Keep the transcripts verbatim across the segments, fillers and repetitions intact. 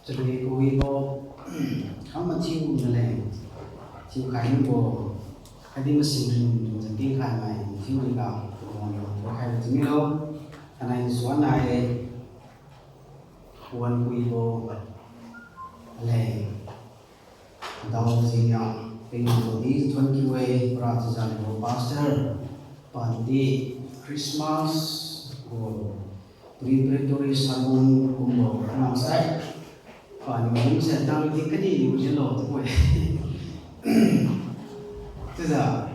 Chalui kawibo, kam mathiu naleng, thiukhai mibo, khatdi masinrin jeng tingkhai mai thiu riga, kawan yo tukhaibo thiu milo, thainai suan hai, wan kawibo, aleng, adao jengniu, pengna todi thon kiu-e, para chiujiu aliu pastor, pandi Christmas gu preparatory sermon kumbo nang sai. Paniu mungse tang di kadi liu jilo tubo-e. Chiujiu,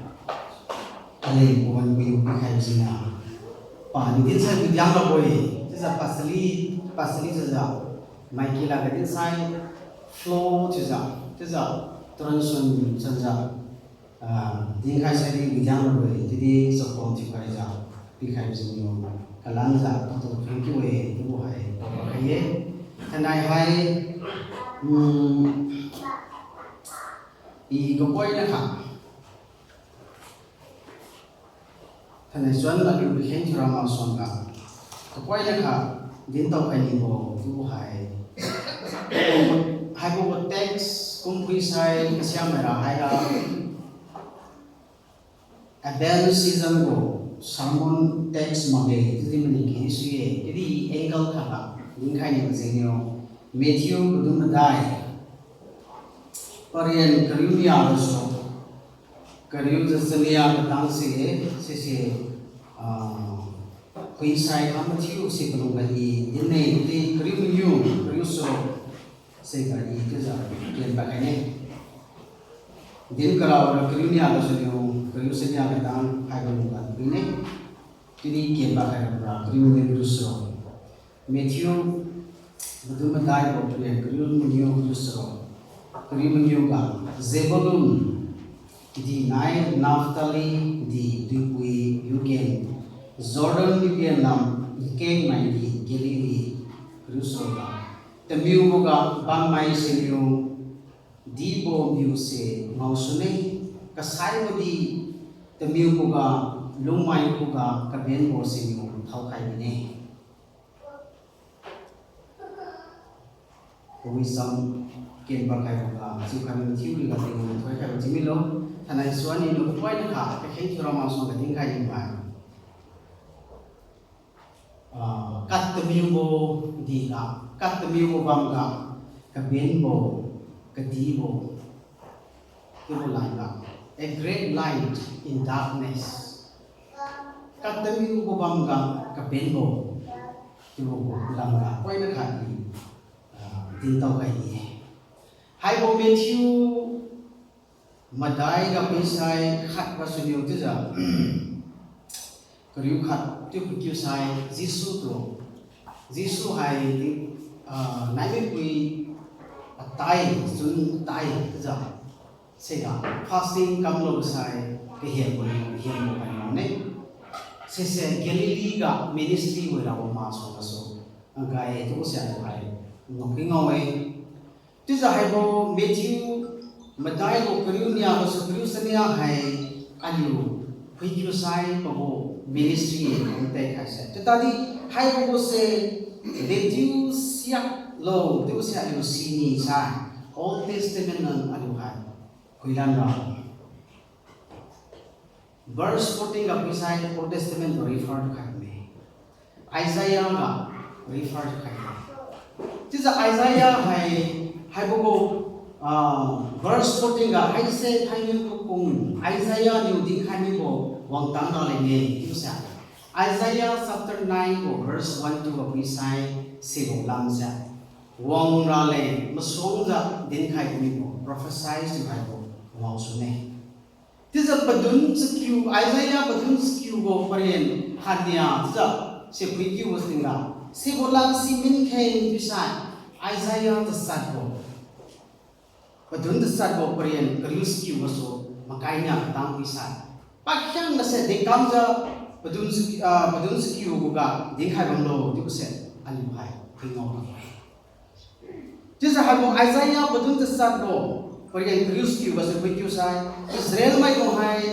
aleng pawan kawibo pikhai jengniu. Paniu dinsai gu diang rabo-e. Chiujiu pastor li, pastor li chiujiu. Maiki lakge dinsai flow chiujiu. Chiujiu, tradition sanjiu. Ah, dinkhai saidi widiang rabo-e, chiudi chakhuang thiukhaijiu, pikhai jengniu, kalanjiu, patu thank you-e, chiubo hai, paopa khai-e. Thainai hai, mm, i kapoina kha. Thainai suan aliu kakheng thiura masuangga. Kapoina kha, dintao khai nibo, chiubo hai. Haibo text, kumphui sai, kasiamaira haira. Advent season gu sermon text makge, chiudi maningke sui-e, chiudi angle khatga, dinkhai nibo jengniu, Matthew padun madai, parian kariu nia gasu, kariu jiu chania katang si-e, sise, ah, phuisai kam mathiu si palungga i, dinne, chiudi kariu maniu, kariu saro, siga i chiujiu ken pakhaine. Din karao ra kariu nia gasu niu, kariu chania katang haibo lungga phuine. Chiudi ken pakhai ra kariu maniu kariu saro. Matthew, madun madaibo parian kariu maniu kariu saro. Kariu maniu ga, Zebulun, di nai Naphtali, di duipui, Luken, Jordan niu ken lam, nkeng mai di Galilee, kariu saro ga. Tamiuboga bammai siniu, dibo miuse ngaosune, kasaibo di, tamiuboga, lungmai khuga kabenbo siniu thaokhai bine. Kawi sam ken pakhaiboga, chiukhai mathiu riga tingga thoikhaibo thiu milo, thainai suan niu kapoina kha, kakheng thiura masuangga dinkhai nibo hai. Ah, katamiubo diga, katamiubo bamga, kabenbo, kadibo, chiubo lamga, a great light in darkness. Katamiubo bamga, kabenbo, chiubo lamga, poina kha di, ah, dintao khai di-e. Haibo Matthew madai ga phuisai khat gasuniu chiujiu, kariu khat chiu phuikiu sai Jesu tu, Jesu hai, ah, naimipui atai, chun atai chiujiu, siga fasting kamlo sai, kahianbo, kahianbo hai ngaone. Sise Galilee ga ministry wi rabo masuang gasu, agai chiubo sia hai, ngao ki ngao-e. Chiujiu haibo Matthew madaibo kariu nia gasu kariu chania hai aliu phuikiu sai pabo ministry nte khaise. Chiutadi haibo se dechiu siaklo chiubo se aliu sini sai Old Testament niu aliu hai phuilan ra. Verse fourteen ga phuisai Old Testament tu refer tu khaime. Isaiah ga refer tu khaime. Chiujiu Isaiah hai, haibo gu, ah, verse fourteen ga haise thainai tu kung Isaiah niu dinkhai mibo wangtang raleng-e chiubo se. Isaiah chapter nine gu verse one to ga phuisai sibo lamse. Wang raleng masuangjiu dinkhai mibo, prophesy thiukhaibo ngaosune. Chiujiu padun chakiu, Isaiah padun chakiu gu paren khatnia chiujiu si phuikiu gu stingga, sibo lam si minkheng chiusai, Isaiah tachatbo, padun tachatbo paren kariu chakiu gasu makai nia katang phuisai, pakhiangnase dekamjiu padun chaki-, ah, padun chakiu boga dinkhai bamlo chiubo se aliu hai phuingao bam-e. Chiujiu haibo Isaiah padun tachatbo paren kariu chakiu gasu phuikiu sai, Israel maitu hai,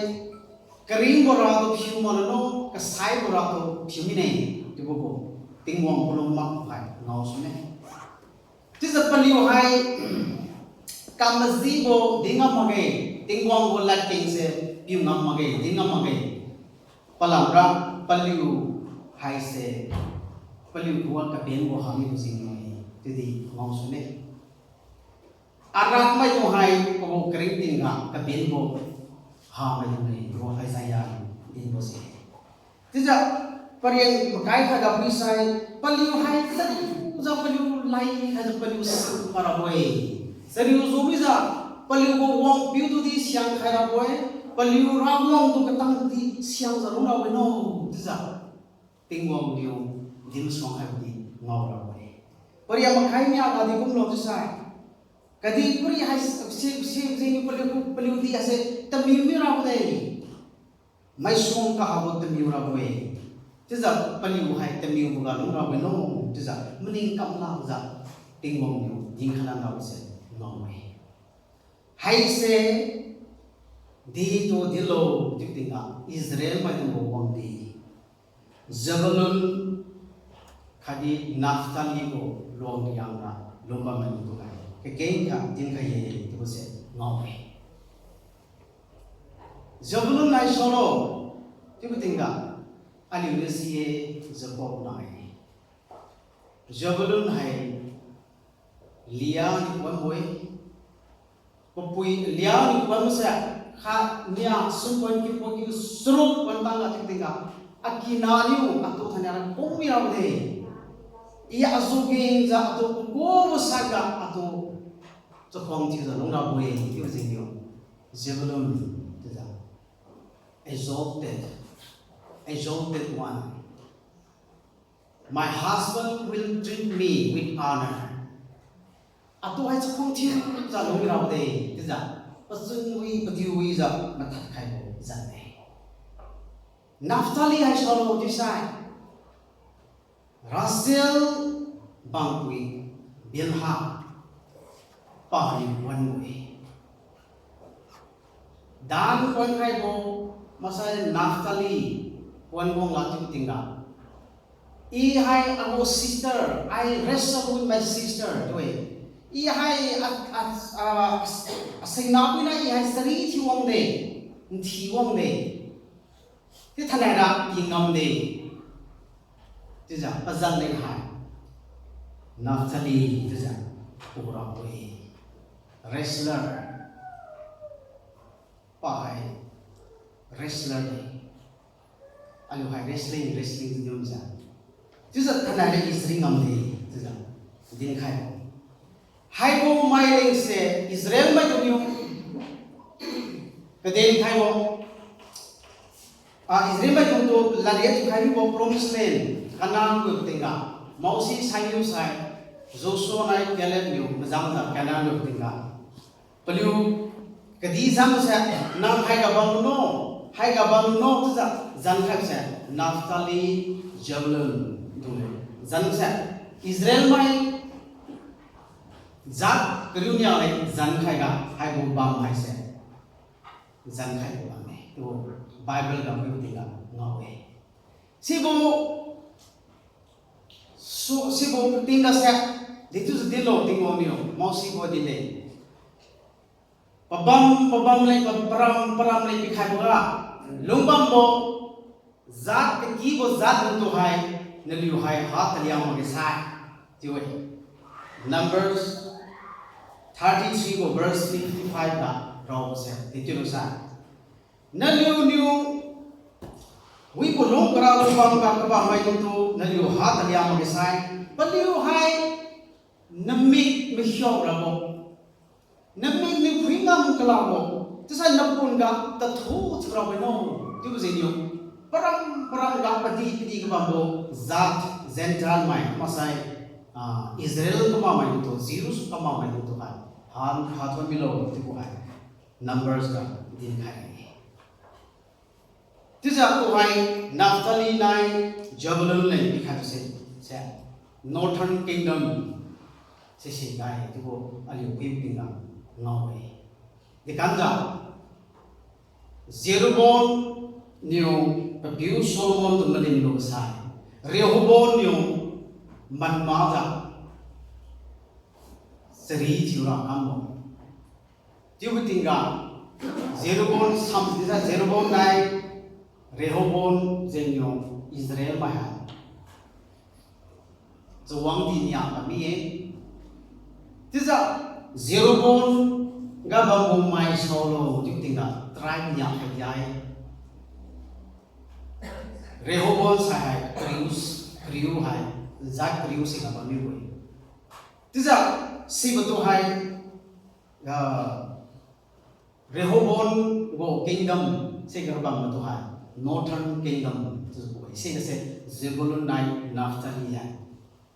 karingbo ratu phiu malulo, kasaibo ratu phiu mine, chiubo gu Tingwang palung makbo hai ngaosune. Chiujiu pa Paliu hai kamajibo din ngam makge, Tingwang gu ladkengse piu ngam makge, din ngam makge. Palamra paliu haise paliu khuga kabenbo hamibo jengniu-e, chiudi ngaosune. Arak maidung hai pagu karingting ga kabenbo hamaidung-e, pagu Isaiah dinbo se. Chiujiu pariang makai khatga phuisai, paliu hai chariujiu paliu lai haijiu paliu sing marabo-e. Chariu jumijiu paliu gu wangpiu tudi siang khai rabo-e, paliu Rawang tu katang tudi siangjiu lung rabo-e no, chiujiu Tingwang niu dinsuang khaibodi ngao rabo-e. Pariang makai niaga di kumlo chiusai, kadihpiri hai si, si, si, paliu, paliu di haise tamiu mirabo de. Maisuang kahabo tamiu rabo-e. Chiujiu paliu hai tamiuboga lung rabo-e no, chiujiu maning kam lakjiu Tingwang niu dinkhalan rabose ngao-e. Haise detu dinlo chiu tingga Israel maidungbo wangdi Zebulun khatdi Naphtali gu luang riangga lungbam maidung tu khai, kakeng kha dinkhai-e chiubose ngao-e. Zebulun hai saolo chiubo tingga, aliuniu si-e, Jacob nai. Zebulun hai Leah niu kuanbo-e. Papui Leah niu kuanbose kha nia sumkon kiubo kiu charuk kuan tangga chiu tingga, akinaniu atu thainai ra kungmirabo de. I azu kengjiu atu kubo saiga atu chakhuang thiujiu lung rabo-e chiubo jengniu Zebulun chiujiu, exalted, exalted one. My husband will treat me with honor. Atu hai chakhuang thiujiu lung mirabo de chiujiu, pachun wi padiu wijiu mathad khaibo zan-e. Naphtali hai saolo chiusai, Rachel bangpui Bilhah paniu kuanbo-e. Dan kuan khaibo, maksai Naphtali kuan wangga chiu tingga, I hai agu sister, I wrestle with my sister chiu-e. I hai a, a, a, asingna puina I hai chari thiu wangde, nthiu wangde. Chiu thainai ra I ngamde. Chiujiu pazan leng hai Naphtali chiujiu purabo-e. Wrestler. Pa hai wrestler de. Aliu hai wrestling, wrestling chiu niu jiu. Chiujiu thainai ra I chari ngamde chiujiu dinkhaibo. Haibo mailengse Israel maidungniu kaden khaibo, ah, Israel maidungtu ladriat thiukhai mibo promised land Canaan gu tingga, Mose sainiu sai, Joshua nai Caleb niu mazangjiu Canaan gu tingga, paliu kadi zan se, nang haiga bamlo no, haiga bamlo no chiujiu zan khaibose Naphtali, Zebulun dungniu zan se, Israel mai jat kariu nia leng zan khaiga haibo bam haise zan khaibo bamme chiu Bible ga phui tingga ngao-e. Sibo, su, sibo tingga se, dechiujiu dinlo Tingwang niu Mose sibo dinle. Pabam pabam leng, pa, param param leng pikhaiboga, lungbambo jat, kakibo jat natu hai, naliu hai ha taliang makge sai chiu-e. Numbers thirty-three gu verse fifty-five ga raobose dechiulo sai, naliuniu wibo lung kara lungbam ga kabammai natu naliu ha taliang makge sai, paliu hai namik makhiao rabo, namik niu phuingam kalabo, chiusai napun ga tathu thiurabo no, chiubo jengniu param param ga padi padi kabambo jat, Gentile mai maksai, ah, Israel kabammai natu, Jews kabammai natu hai ha, ha thon milo chiubo hai Numbers ga dinkhai-e. Chiujiu tuhai Naphtali nai Zebulun leng pikhaibo se, se Northern Kingdom sisi nai chiubo aliu phui tingga ngao-e. Dekamjiu Jeroboam niu papiu Solomon tu malinbo sai, Rehoboam niu manmakjiu chari thiura kambo. Chiubo tingga, Jeroboam sam chiujiu Jeroboam nai Rehoboam jengniu Israel mai hai chawang di nia bammi-e. Chiujiu Jeroboam ga bambo mai saolo chiu tingga tribe nia khai di-e. Rehoboam sai hai kariu, kariu hai, jat kariu siga bammi-e. Chiujiu sibo tu hai, ah, Rehoboam gu kingdom siga bambo tu hai Northern Kingdom chiubo-e. Sigase Zebulun nai Naphtali hai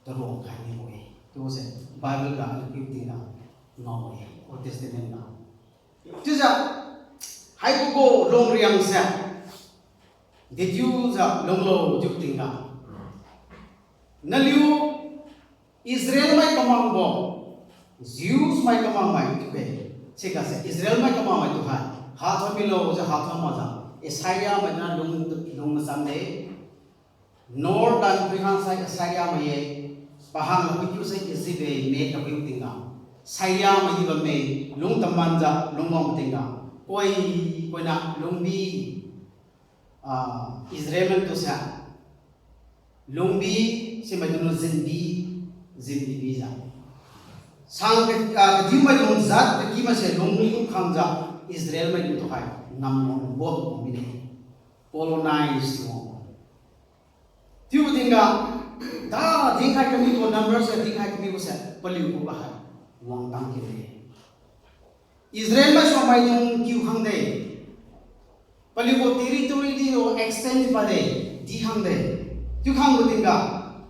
tarong khai mibo-e. Chiubose Bible ga aliu piu tingga ngao-e, Old Testament ga. Chiujiu haibo gu lungriang se dechiujiu lunglo chiu tingga, naliu Israel mai kamangbo, Jews mai kamangmai chiu-e. Sigase Israel mai kamangmai tu hai hathan milo jiu hathan makjiu, Assyria mainiu lung, lung machang de. North lan phuikhang sai Assyria mai-e, pahang phuikiu sai Egypt-e, map ga phuibo tingga, Syria mai di bamme, lung tamanjiu lungwang tingga, koi, koina lungbi, ah, Israel mai tu sa lungbi, simaidung zinbi, zinbi bijiu, sang ka, ah, kadiumaidung jat kakimaise lung khangjiu, Israel maidung tu hai ngamwang bo mine, colonize wang. Chiubo tingga, da dinkhai kamibo, Numbers ga dinkhai kamibo se paliu khuga hai wangtang kine. Israel maisu maidung kiu khang de. Paliu gu territory di extend pade, di khang de. Chiu khangbo tingga,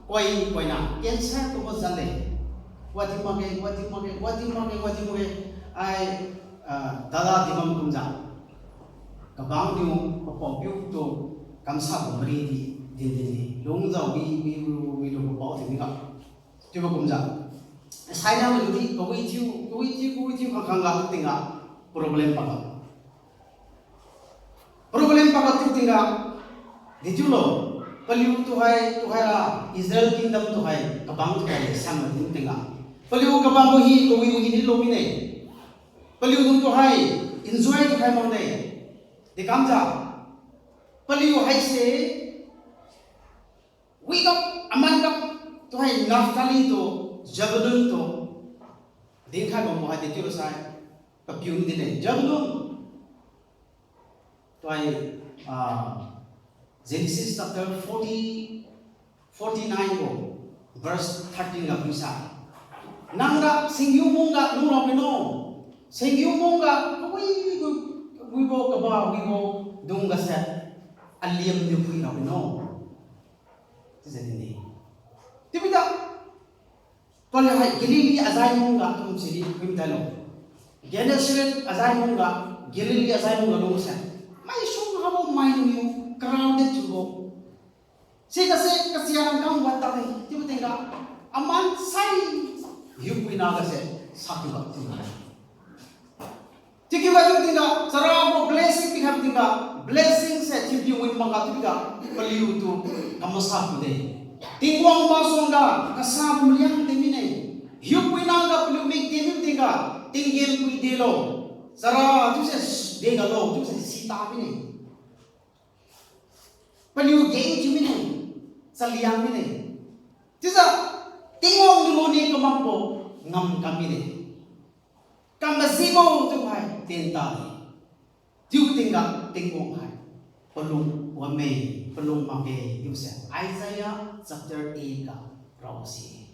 koi, koina cancer kubo jat le. Wadi makge, wadi makge, wadi makge, wadi makge. Ai, ah, dada di bam kumjiu, kabang niu papao piutu kamsabo mari di din din-e. Lungjiu wi, wi, wi, wi, lu papao tingga. Chiubo kumjiu, Assyria maidung di kawi thiu, kawi thiu, kawi thiu khang khangga tingga problem paga, problem paga chiu tingga, dechiulo, paliu tuhai, tuhaira, Israel kingdom tuhai kabang tuhai san maidung tingga, paliu kabangbo hi kawibo hi ni lo mine. Paliudung tuhai enjoy tuhai makde. Dekamjiu, paliu haise wiga, aman ga, tuhai Naphtali tu, Zebulun tu dinkhai bambo hai dechiulo sai, papiu dine Zebulun. Tuhai, ah, Genesis chapter forty, forty-nine gu verse thirteen ga phuisa, nangga singgiu mungga lungra mino, singgiu mungga kawi, kawibo kaba wibo dungga se aliam niu phuira mino. Chiujiu dine. Chiubida, paliu hai Galilee azai mungga tum sidi phuimtailo. Gennesaret azai mungga, Galilee azai mungga lungse, maisung habo mainiu crowded thiubo. Sigase kasialang kam wat tade, chiubo tingga, aman sai hiupuina gase sakiuga chiubo. Chiukiuga chiu tingga, charabo blessing pikhai tingga, blessing se thiupiu wi makga chiuga, paliutu kamasa kude. Tingwang masuangga kasa maliang de mine. Hiupuina ga paliu mik de mi tingga, tinggen pui delo. Chara chiuse degalo, chiuse sita mine. Paliu geng thiu mine, chaliang mine. Chiujiu, Tingwang niu luni kamakbo ngamkam mide. Kam majibo chiu hai tien tade. Chiu tingga Tingwang hai palung wamme, palung makge chiuse Isaiah chapter eight ga raosi.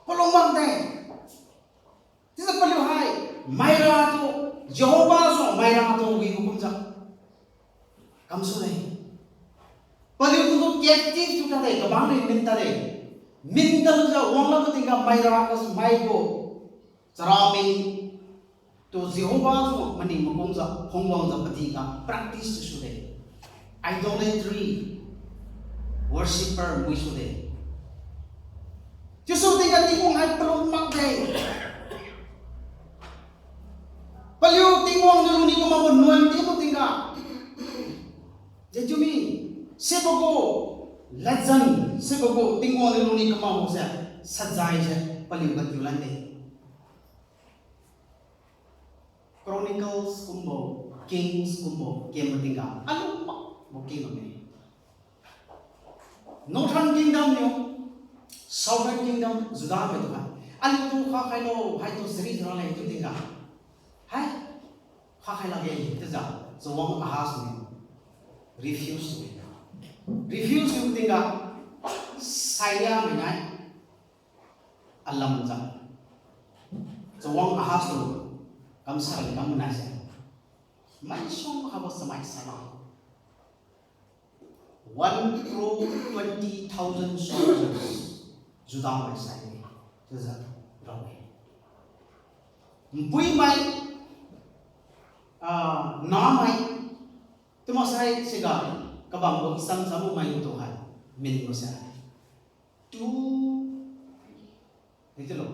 Palung makde. Chiujiu paliu hai maira tu, Jehovah su maira tu wibo kumjiu kamsune. Paliutu captive thiu tade, kabang ni min tade. Min tadlujiu wangla tingga maira gasu maibo chara meng tu Jehovah su maning makungjiu phungwangjiu padiga practice sude. Idolatry, worshipper mui sude. Chiusu tingga Tingwang hai palung makde. Paliu Tingwang niu luni kamakbo nuan dibo tingga, jechiu mi, sibo gu ladjan, sibo gu Tingwang niu luni kamakbo se Sajai se paliu ga kiu lande. Chronicles kumbo, Kings kumbo, kem mating ga, alu makbo kem mame. Northern Kingdom niu, Southern Kingdom, Judah mai tu hai. Aliu tu kha khailo, haitu seri jura leng chiu tingga. Hai, kha khai lakge, chiujiu, Chawang Ahaz niu refuse tu. Refuse tu tingga, Syria mai nai, alam jiu. Chawang Ahaz tu, kamsai kam nai se. Maisuang habo chamai sai. One crore twenty thousand soldiers, Judah mai sai, chiujiu rao-e. Npuimai, ah, namai, tu maksai siga, kabambo isam sambo mai tu hai, min bo sai. Two, ni tilo,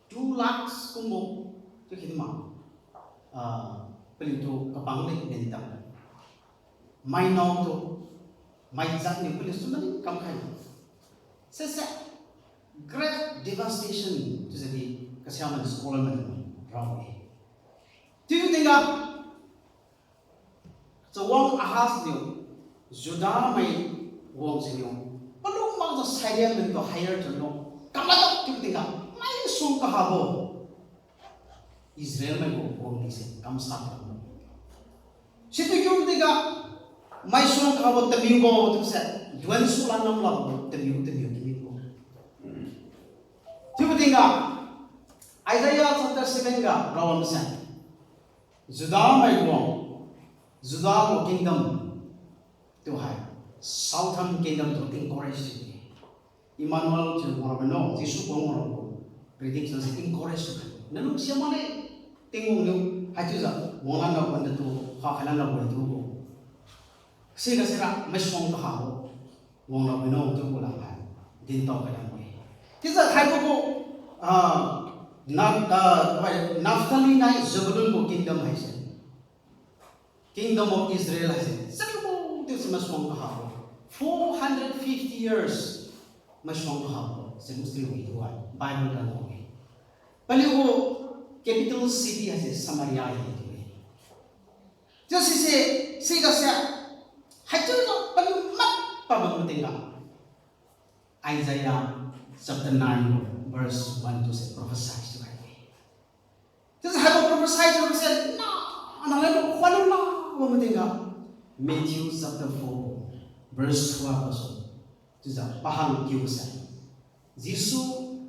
two lakhs kumbo, tu khidma, ah, paliu tu kabang le min tam. Mai nao tu, mai jat niu paliu su maning kamkhai. Sese, great devastation, chiujiu di, kasiaman scholar man rao-e. Chiu tingga, Chawang Ahaz niu, Judah mai wang siniu, palung makjiu Syrian mai tu hire thiulo, kamla dok chiu tingga, maisuang kahabo Israel mai gu wang di se kamsa talo. Situ chiu tingga, maisuang kahabo tamiubo chiuse, duan su lan nam labo tamiu tamiu tamiubo. Chiu tingga, Isaiah chapter seven ga rawang se. Judah mai wang, Judah gu kingdom tu hai, Southern Kingdom tu encourage thiu-e. Emmanuel chiu wang rabo no, Jesu wang rabo, prediction se encourage thiu-e. Nalung siam makne, Tingwang niu haichiujiu wanglan rabo natu, kha khailan rabo tu bo. Siga sira maisuang kahabo wang rabo no chiubo lam hai dintao khailan bo-e. Chiujiu haibo gu, ah, Nap-, ah, wai, Naphtali nai Zebulun gu kingdom haise, Kingdom of Israel haise, saribo chiusi maisuang kahabo, four hundred fifty years maisuang kahabo se Muslim wi tu hai Bible ga ngao-e. Paliu gu capital city haise Samaria hi tu-e. Chiu sise, siga se, haichiujiu paliu mat pabam tingga, Isaiah chapter nine verse one to se prophesy thiukhai-e. Chiujiu haibo prophesy thiu se, na, na laibo khuan na, wang tingga, Matthew chapter four verse twelve gasu, chiujiu pahang kiu se, Jesu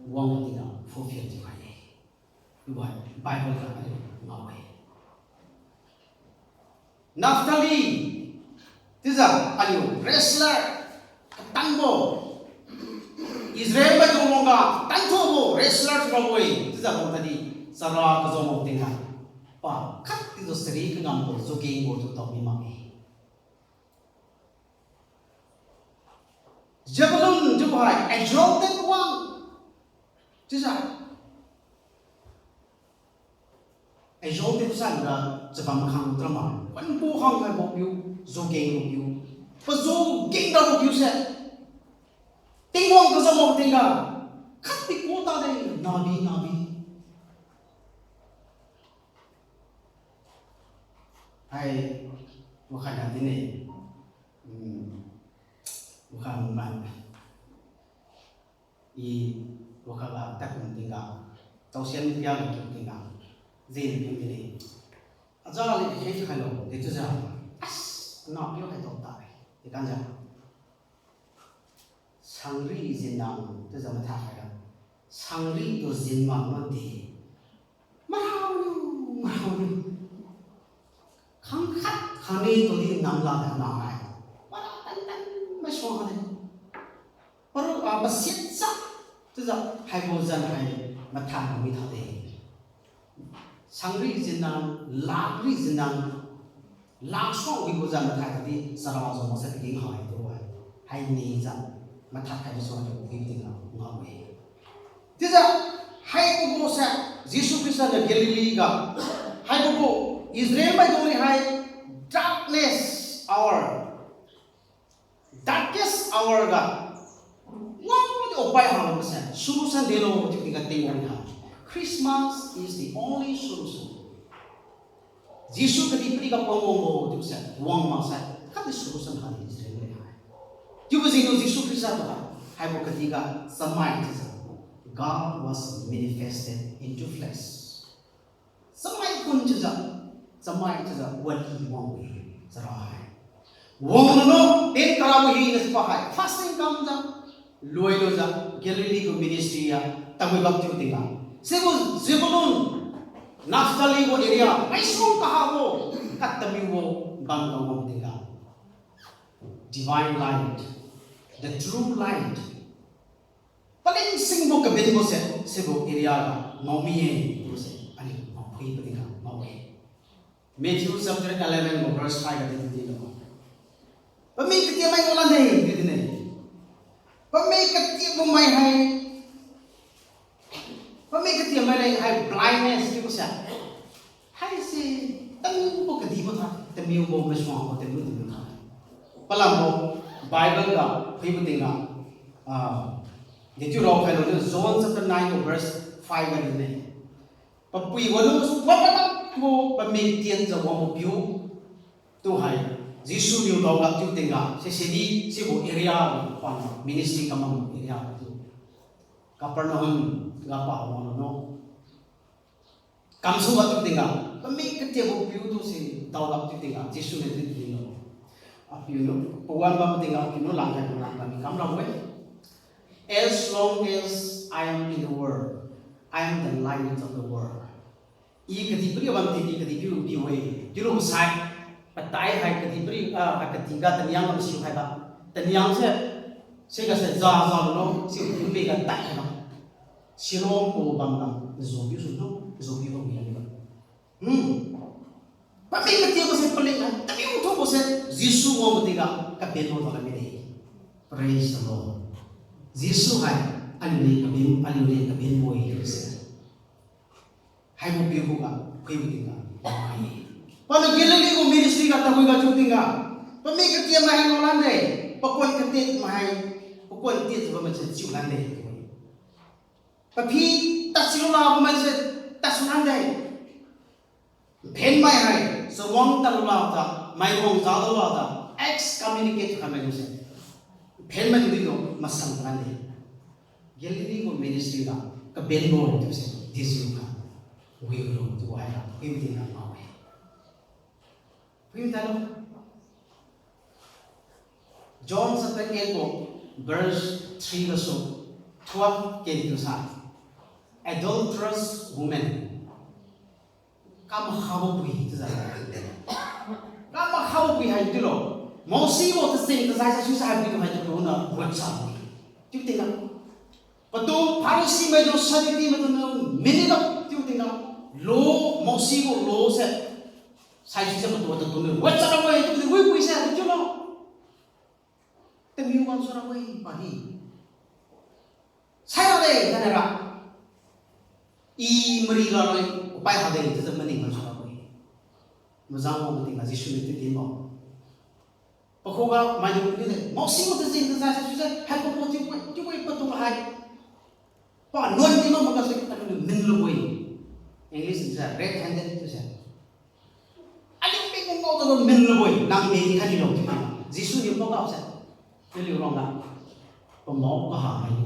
wang tingga fulfill thiukhai-e. Chiubo Bible ga aliu ngao-e. Naphtali, chiujiu aliu wrestler katangbo, Israel maidung wangga tangthubo wrestler thiurabo-e, chiujiu wang tadi chara kazao tingga, pa khat chiujiu chari kangambo, chakengbo chiu tao mi makge. Zebulun chiubo hai exalted one. Chiujiu exalted san ga chabam khang tama, wanpu khang khaibo piu, chakengbo piu, pachakeng rabo piu se, Tingwang kazao mak tingga, khatdi ku tade, nabi, nabi. Hai, wakhatna dine, hmm, wakhat man. I wakhatga tadkum tingga, tausian piaga kiu tingga, jin piu dine. Aja le kheng khailo, dechiujiu, as, na piu hai tao tare, dekamjiu. Sangri jinna, chiujiu matha khaira. Sangri tu jinma made. Marao, marao. Khangkhat khangni tudi namla da nahai. Mara tantan maisuang hade. Paru, ah, pasiat sa. Chiujiu haibo jan hai matha mi thade. Sangri jinna, lakri jinna, laksuang wibo jan mathai tadi chara jao makse pageng hai tu hai. Haini jan mathai khaibo suang tu wi tingga ngao-e. Chiujiu haibo gu se Jesu Khrista niu Galilee ga, haibo gu Israel maidung ni hai darkness hour, darkest hour ga, wangdi Pai habo se, solution delo chiu tingga Tingwang ha. Christmas is the only solution. Jesu kadihpiriga pawang wangbo chiubose, wang maksai, khatdi solution hadi Israel le hai. Chiubo jengniu Jesu Khrista tu hai, haibo kadihga chamai chiujiu, God was manifested into flesh. Chamai kun chiujiu, chamai chiujiu wadi wang-e, chara hai. Wang luno, ten karabo hina chiubo hai, fasting kamjiu, loilujiu, Galilee gu ministry a, tadwi bam chiu tingga. Sibo Zebulun, Naphtali gu area, maisuang kahabo, katamiubo bamga wang tingga. Divine light, the true light. Paleng singbo kabenbo se, sibo area ga ngao mi-e, chiubo se, aliu ngao phui patingga ngao-e. Matthew chapter eleven gu verse five ga di di lo. Pami katiamai ngao lande, di di ne. Pami katiabo mai hai. Pami katiamai leng hai blindness chiubo se. Haise, tamiubo kadibo tha, tamiubo maisuangbo tamiu tamiu tha. Palambo, Bible ga, phuibo tingga, ah, dechiu raokhailo chiu John chapter nine gu verse five ga di ne. Papui wanu, wapalakbo pamik tienjiu wangbo piu. Tu hai, Jesu niu daoga chiu tingga, sisedi, sibo area, pan ministry kamam area tu. Capernaum ga pa wanglo no. Kamsuga chiu tingga, pamik katiabo piu tu si daoga chiu tingga, Jesu niu chiu tingga. Apiu niu, pawan bam tingga, apiu niu langkhai tingga, kami kam rabo-e. As long as I am in the world, I am the light of the world. I kadihpiri bam ting, I kadihpiriu piu-e. Chiulu sai, patai hai kadihpiri, ah, hai kadihga taniang bam siu haiga. Taniang se, siga se ja ja lulo, siu tingmega tai haiga. Siloam gu bamga, zopiu sulo, zopiu bam mian ga. Hmm. Pamik katiabo se paleng hai, tamiu thubo se, Jesu wangbo tingga, kabenbo bam mide. Praise the Lord. Jesu hai, aliu leng kaben, aliu leng kabenbo-e se. Haibo piu khuga, phuibo tingga, mai. Paniu Galilee gu ministry ga tadwiga chiu tingga, pamik katiamai hai ngao lande, pakuan katit mai, pakuan tit bam mai se chiu lande. Paphi tadsilu labo mai se tadsu lande. Phenmai hai, chawang tadlu lakjiu, maiwang jadao lakjiu, excommunicate khaimai se. Phenmai tu ditu, masang lande. Galilee gu ministry ga, kabenbo chiubo se, dijiu kha. Wiulo, tu haiga, phuibo tingga ngao-e. Phuibo tingga lo. John chapter eight gu verse three gasu twelve ken tu sa. Adulterous woman. Kamakhabo pui chiujiu. Kamakhabo pui hai chiulo. Mose gu tacheng tajai sa sui sa hai pui tu hai chiu tuna website. Chiu tingga. Patu Pharisee maidung Sadducee maidung niu minit chiu tingga. Law, Mose gu law se. Sai sui sa patu tatu niu website rabo-e chiu tingga wipui se chiulo. Tamiu wan su rabo-e, padi. Sai rade, nana ra. I mari raleng, pai hade, chiujiu maning wan su rabo-e. Mazang wang tingga Jesu niu chiu dinbo. Pakhuga maidung niu de, Mose gu tacheng tajai sa sui sa, hai pagu chiu, chiu patu hai. Pa nuan di ma maga se, aliu niu minlubo-e. English se red handed chiu se. Aliu ping ngao tu minlubo-e, nang meng khaini lo chiu ma. Jesu niu pagao se. Aliu rongga. Pamao kaha hai.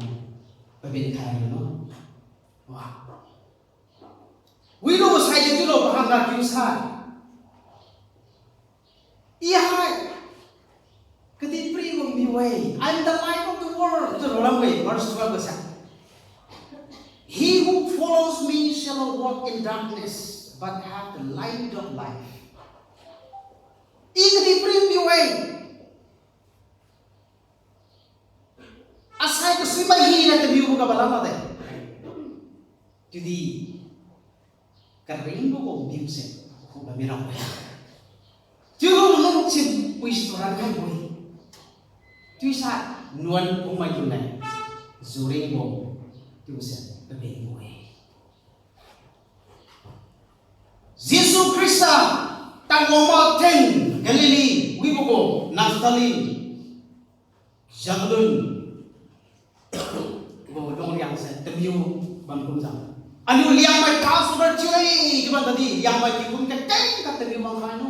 Pabin khai hai lo. Wa. Wilu sai de chiulo pahangga kiu sai. I hai kadihpiri gu mi-e, I am the light of the world. Chiu ronglam-e, verse twelve ga sa. He who follows me shall not walk in darkness, but have the light of life. I kadihpiri gu mi-e. Asai kasui mai hina tamiu khuga balam lade. Chiudi karingbo gu bimse khuga mirabo-e. Chiulu nung chin pui si rankhaibo-e. Chiusai nuan phungmai chiu nai. Juringbo chiuse kabenbo-e. Jesu Khrista tadwang mathen Galilee wibo gu Naphtali, Zebulun, Tamiu bam kumjiu. Aliu Liangmai Passover chiu-e, chiu bam tadi, Liangmai tingkum kakeng ga tamiu bam khai no.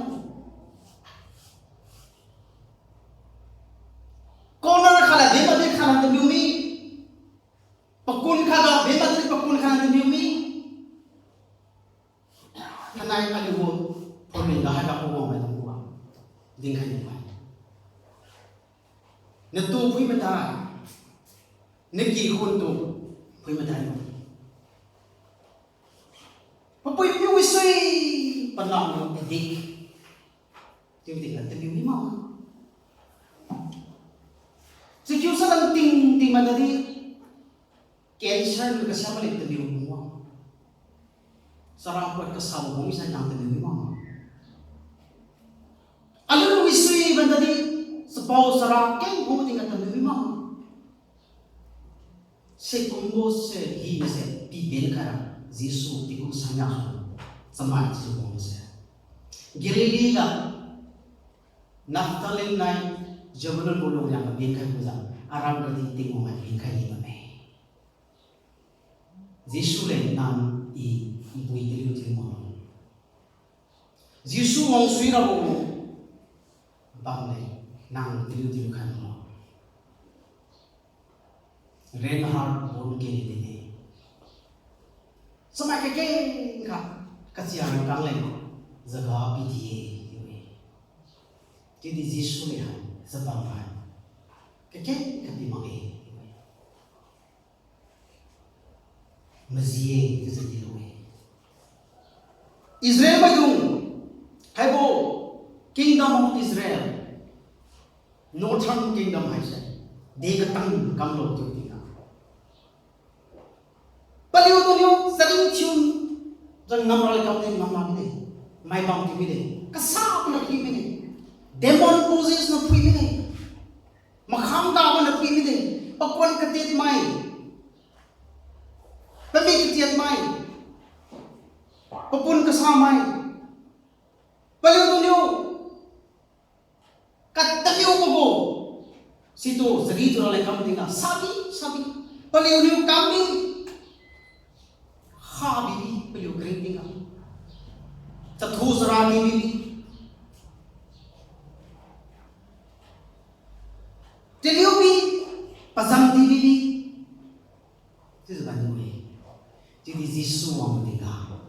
Corner khat la din bam di khat la tamiu mi. Pakun khat la din bam di pakun khat la tamiu mi. Thainai aliu gu problem ga haiga pu wang mai tung gu. Dinkhai ni mai. Natu phui matai. Naki khun tu phui matai. Papui piu wi sui panam no edik. Tiu tingga tamiu mi ma. Sikiu sa dan ting ting ma tadi. Cancer ni kasiam le tamiu mi ma. Sarang kuat kasabo mi sa nang tamiu mi ma. Aliu wi sui ban tadi. Sapao sarang keng gu tingga tamiu mi ma. Sikumbo se hi se piben khaira Jesu tingkum sanya su chamai chiu bam se. Galilee ga Naphtali nai Zebulun gu lung yang piben khai kujiu aram kadi Tingwang mai piben khai ni bamme. Jesu le nang i npui taliu thiu wang. Jesu wang sui rabo bam le nang taliu thiu khai mo. Reinhard Bonnke din-e. Chamai kakeng kha kachia rangkang leng zaga pidi-e, chiu-e. Chiudi Jesu le hai chabam hai kakeng kha pi makge, chiu-e. Maji-e chiujiu dilu-e. Israel maidung haibo Kingdom of Israel, Northern Kingdom haise de katang kamlo chiu tingga. Paliu tuniu charing thiu jang ngamra kam de, ngamra mide. Maibang thiu mide. Kasa puna phui mide. Demon possess na phui mide. Makham tabo na phui mide. Pakuan katiat mai. Pamik katiat mai. Papun kasa mai. Paliu tuniu katamiu pabo. Situ chari tu raleng kam tingga sabi, sabi. Paliuniu kambi. Kha bibi, paliu karing tingga. Chathu chara ni bibi. Taliu bi, pazam di bibi. Chiujiu bambo-e. Chiudi Jesu wangbo tingga.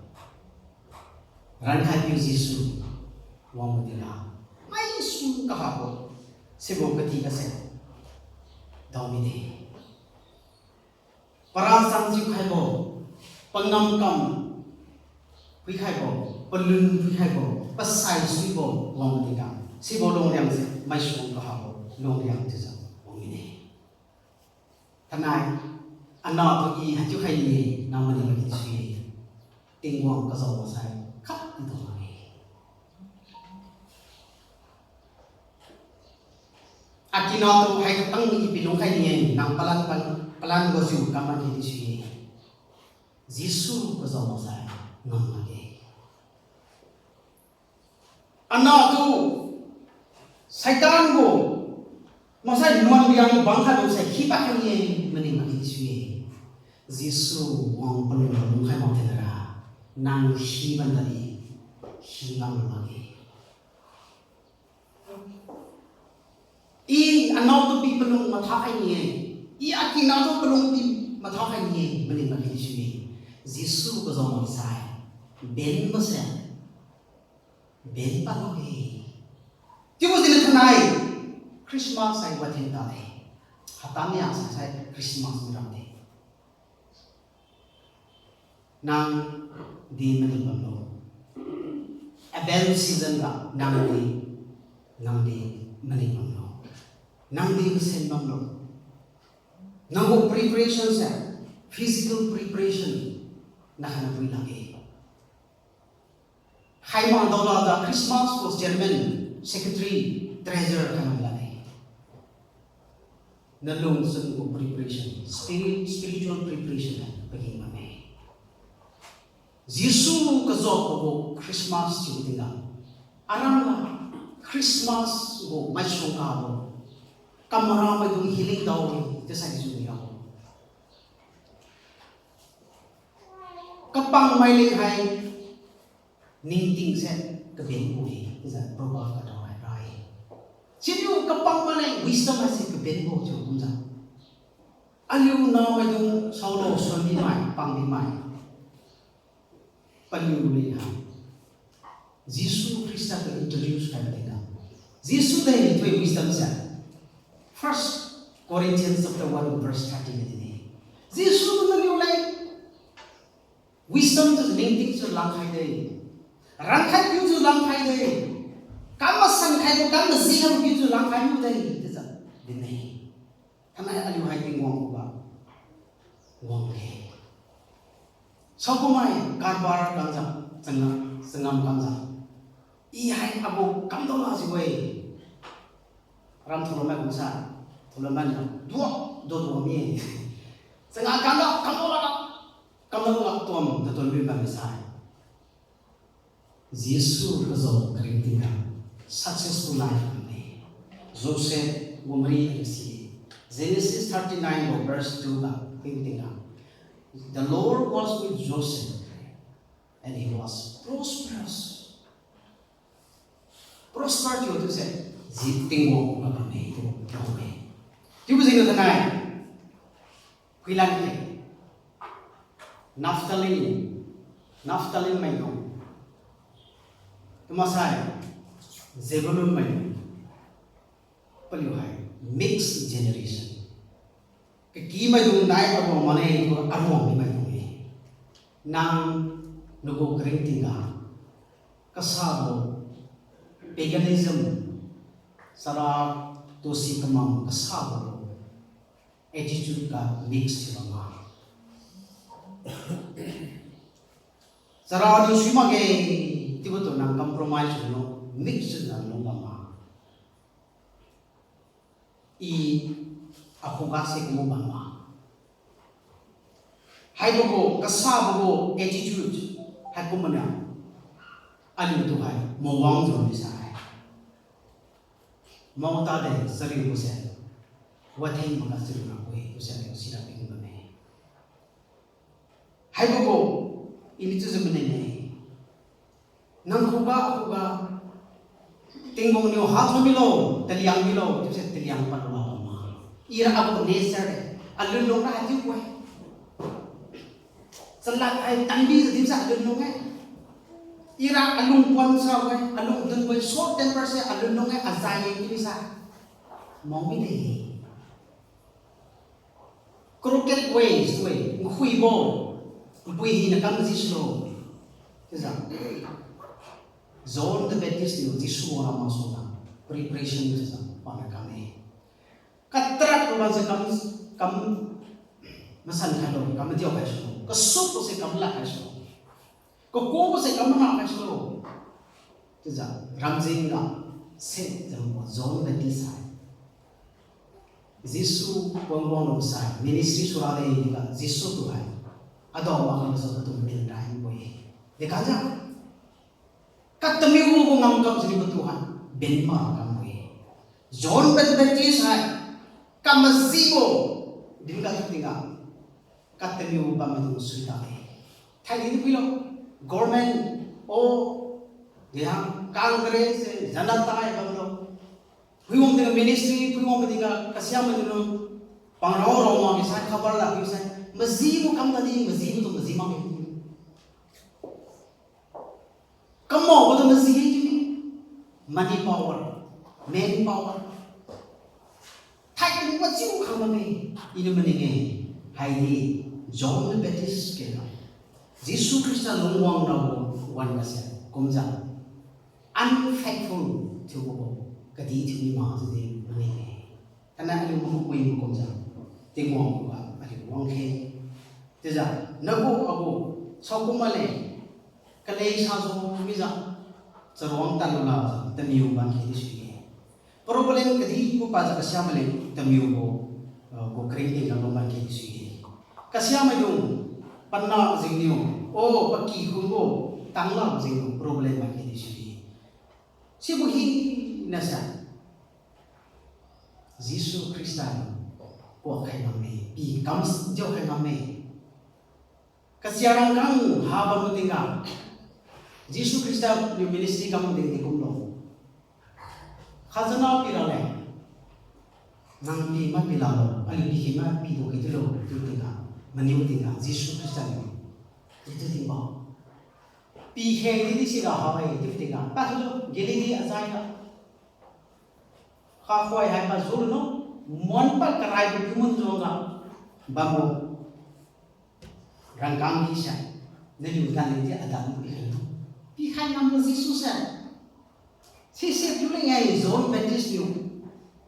Rankhaipiu Jesu wangbo tingga. Maisuang kahabo. Sibo kati kase dao mide. Parachang thiukhaibo. Pangam kam phuikhaibo. Palun phuikhaibo. Pasai suibo wangbo tingga. Sibo lungriang se maisuang kahabo lungriang chiujiu wang mide. Thainai, anahtu i haichiu khai ni-e, nang maning makin sui-e. Tingwang kazao sai khat ntu makge. Akinatu hai katang i pilung khai ni-e, nang palan pan, palan gajiu kam makin sui-e. Jesu kazao sai ngam makge. Anahtu Satan gu maksai nuan riang bang khatlu sai hi pad khai ni-e, maning makin sui-e. Jesu wang palung lungkhai mak thenra, nang hi bam tadi, hi ngam makge. I anaotu pi palung matha khai ni-e. I akinatu palung pi matha khai ni-e, maning makin sui-e. Jesu kazao sai benbo se ben pad makge. Chiubo jengniu thainai Christmas hai wathen tade. Hapta ni a sai sai Christmas mi ramde. Nangdi maning bamlo. Advent season ga nangdi, nangdi maning bamlo. Nangdi masen bamlo. Nanggu preparation se, physical preparation, nakhan phui lakge. Khaimang daolakjiu Christmas gu chairman, secretary, treasurer khaimang lakge. Nalungchun gu preparation, spirit, spiritual preparation hai pageng bamme. Jesu kazao pagu Christmas chiu tingga, aram ga Christmas gu maisuang kabo, kamara maidung healing dao-e chiusai jiu mirabo. Kapangmai leng hai ningting se kabenbo-e, chiujiu Proverb ga dao hai ra-e. Siniu kapangmai leng wisdom haise kabenbo chiu kumjiu. Aliu naomaidung saolo suan dimai, pang dimai. Paliu leng hai Jesu Khrista tu introduce khai tingga, Jesu de tu wisdom se. First Corinthians chapter one verse thirteen ga din-e. Jesu tu naliu leng wisdom tu ningting tu langkhai de. Rangkhai piu tu langkhai de. Kam masan khaibo, kam maji khaibo piu tu langkhai miu de, chiujiu din-e. Thainai aliu hai Tingwang khuga wang-e. Saokumai karbar kamjiu, changam, changam kamjiu, I hai abo kamdao lakjiu-e. Ram thulo mai kumsa, thulo mai niu duak, duak duak mi-e. Changa kamdao, kamdao lakga, kamdao lakga tuam, tatuan mi bammi sai Jesu kazao karingting ga successful life bamme. Joseph gu mari aliu si-e. Genesis thirty-nine gu verse two ga phuibo tingga, the Lord was with Joseph and he was prosperous. Prosper thiu chiuse, ji Tingwang khuga bamme, Tingwang khuga bamme. Chiubo jengniu thainai phuilan-e. Naphtali, Naphtali maidung, chiumaksai Zebulun maidung, paliu hai mixed generation. Kakimaidung dai aruang mane, aruang mimaidung-e. Nang nagu karingting ga kasabo paganism, chara tu si kamang kasabo attitude ga mix thiu bam ma? Chara niu sui makge, chiubo tu nang compromise thiu lung, mix thiu lung bam ma? I akhuga se kumbo bam ma? Haibo gu kasabo gu attitude haikum mania, aliutu hai mawang jiu misai, mao tade chariubose watheng makga chariu rabo-e chiuse aliu sira ping bamme. Haibo gu iniu chiujiu maning-e. Nang khuga, khuga, Tingwang niu hatho milo, taliang milo chiuse taliang padlo bam ma? Ira agu nature-e, alunlung ra haichiu-e. Chalad hai tanbi jiu dimsa alunlung-e. Ira alung puan sa-e, alung dunbo-e, short temper se alunlung-e, azai-e chiubi sa. Mao mide. Crooked ways, tu-e, nkhuibo, npui hina kam jisulo. Chiujiu John the Baptist niu Jesu wang ra masuangga preparation chiujiu pana kam-e. Katrak lulan se kam, kam masan khailo, kam madiao khaisulo. Kasukbo se kam lad khaisulo. Kakubo se kam mana khaisulo. Chiujiu ramjing ga set jengbo John Baptist hai Jesu wang wang lu sai ministry sura de chiujiu Jesu tu hai adao makha masu patu matin rai bo-e. Dekhajiu katamiu gu ngamkam sini patu hai ben mak kambo-e. John the Baptist hai kamajibo dinga tingga katamiu bammaidung sui tade. Thaidi di phuilo, government, o, dihang Congress, Janata bamlo, phuiwang tingga ministry, phuiwang tingga kasiamaidung, pangrao rao makge sai, khabar lakge sai, majibo kam tadi, majibo tu maji makge. Kamaobo tu maji-e chiu-e. Money power, man power. Thaikum majiu khang bamme, iniu maning-e, haidi John the Baptist kena Jesu Khrista lungwang rabo wan-ga se kumjiu unfaithful thiubo kadih thiu mi makjiu di maning-e. Thainai aliu mahu wi makumjiu Tingwang khuga aliu wang khe. Chiujiu nagu agu saokum male, kaleng sajiu mijiu, charuang tanlu lakjiu tamiu bam khe di sui-e. Problem kadih gu pajiu kasiamaileng tamiu gu, ah, gu karingting ga bam khe di sui-e. Kasiamaidung, pana jengniu, o, paky khun gu, tangla jengniu problem bam khe di sui-e. Sibo hinase Jesu Khrista niu kuak khai ngamme, pi kam diao khai ngamme. Kachia rangkang ha bambo tingga, Jesu Khrista niu ministry kam tingdi kumlo. Khajana pi raleng, nang pi ma pi lalo, aliu pi khe ma pi tu khe tulo, chiu tingga, maniu tingga, Jesu Khrista niu, chiu tingbo. Pi khe di di sira ha-e, chiu tingga, pasulo, Galilee azai ga. Khakhoi hai pazululo, mon pad karai gu kimun jungga bambo rangkang di sa, naliu dan leng di adan pikhai lo. Pikhai ngambo Jesu se. Sise chiu leng-e John Baptist niu,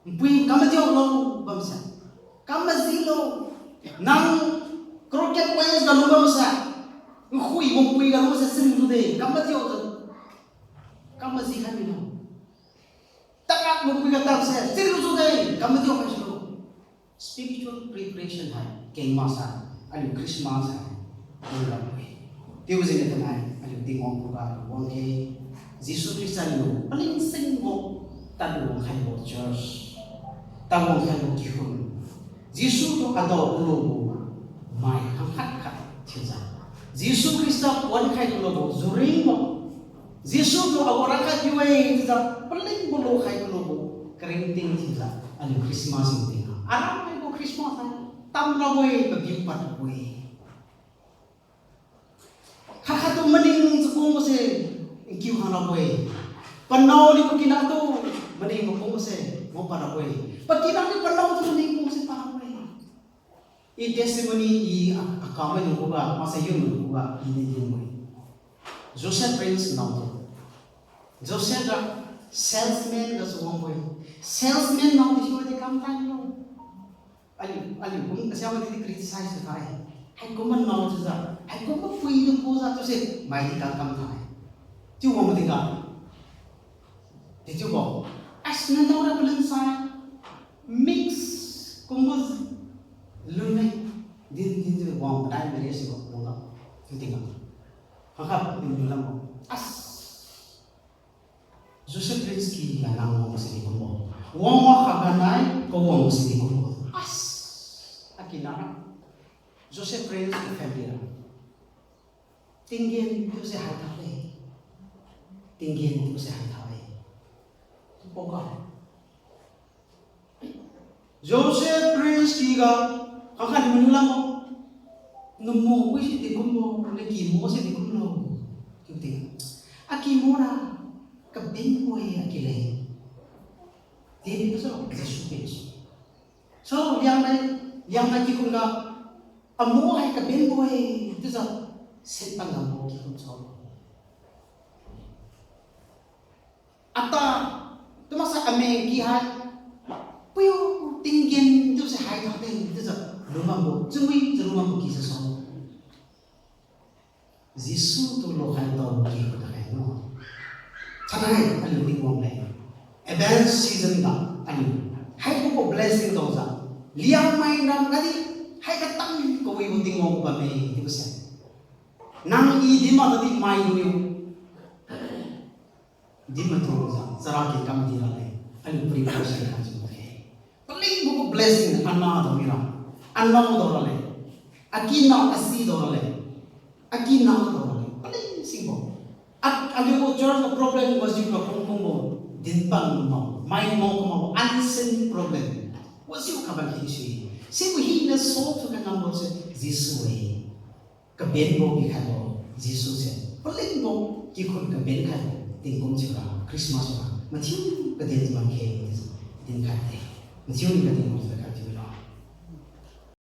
npui kam madiu lo bamse, kam maji lo. Nang crooked ways ga lu bamse, nkhui gu npui ga luse chariujiu de, kam madiu, kam maji khai milo. Tarak gu npui ga tadse chariujiu de, kam madiu khai sulo. Spiritual preparation hai keng maksa, aliu Christmas hai lura-e. Chiubo jengniu tanai aliu Tingwang khuga wangkhe, Jesu Khrista niu palingsingbo tadwang khaibo church, tadwang khaibo kikhun, Jesu tu adao kulobo mai khangkhat khat thiujiu, Jesu Khrista puan khai kulobo juringbo, Jesu tu awara khat piu-e chiujiu palingbo lukhai kulobo karingting thiujiu aliu Christmas tingga, aram haibo Christmas hai tamrabo-e, papiu padbo-e. Khat khat tu maning chakungbo se nkiu khang rabo-e. Panao niu pakina tu maning makungbo se ngao parabo-e. Pakina niu panao tu maning kung se parabo-e. I testimony i a, akamai nung khuga, maksai yun nung khuga, i din dinbo-e. Joseph Prince nao tu, Joseph ra salesman gasu wangbo-e. Salesman nao di siwa di kam tanlo. Aliu, aliu kum kasiama di criticize tu khai. Haikumbo nao chiujiu, haikumbo pui tu kujiu chiuse, mai di kam kam khai. Chiu wang tingga, di chiubo, as nanao ra palun sai, mix kumbo lunne, din dinjiu wang padai mari sibo wangga, chiu tingga, khangkhat din lunlambo, as Joseph Prince ky ga nang wang sidi kumbo. Wang makha ga nai, kawang sidi kumbo. As, akinara, Joseph Prince ky family ra, tinggen chiuse haitha-e. Tinggen chiuse haitha-e. Poka Joseph Prince ky ga, khangkhat niu maning lambo. Namu wi sidi kumbo, nakimo sidi kumlo. Chiu tingga, akimora, kabenbo-e akile. Din kasu Jesu Khrista. So, Liangmai, Liangmai kikhun ga, amo hai kabenbo-e, chiujiu, Satan ga mo kikhun so. Ata, tu maksai ameng ky hai, puiu tinggen chiuse haitha-e, chiujiu lungbambo, chunwi chiu lungbambo ky sa so. Jesu tu lukhai tao ky khuda khai no. Thainai aliu Tingwang leng, Advent season ga aliu haibo blessing taojiu, Liangmai ram gadi hai katang kawibo Tingwang bamme chiubo se. Nang i din mak tadi mainiu din matujiu chara ken kam di raleng, aliu preparation kha chiu makge. Palingbo gu blessing anah dao mira, anah dao raleng, akina asi dao raleng, akina dao raleng, paling singbo. A, aliu gu church ga problem wajiu ga kungkungbo, dinpang mak, mai mak mak, unseen problem. Wajiu kaban kisi. Sibo hina solve thiukhai ngambo se Jesu-e. Kabenbo pikhaibo Jesu se, palingbo kikhun kaben khaibo tingkum thiura Christmas ra mathiu kaden makge, din khaide. Mathiu ni kaden makge chiu-e lo.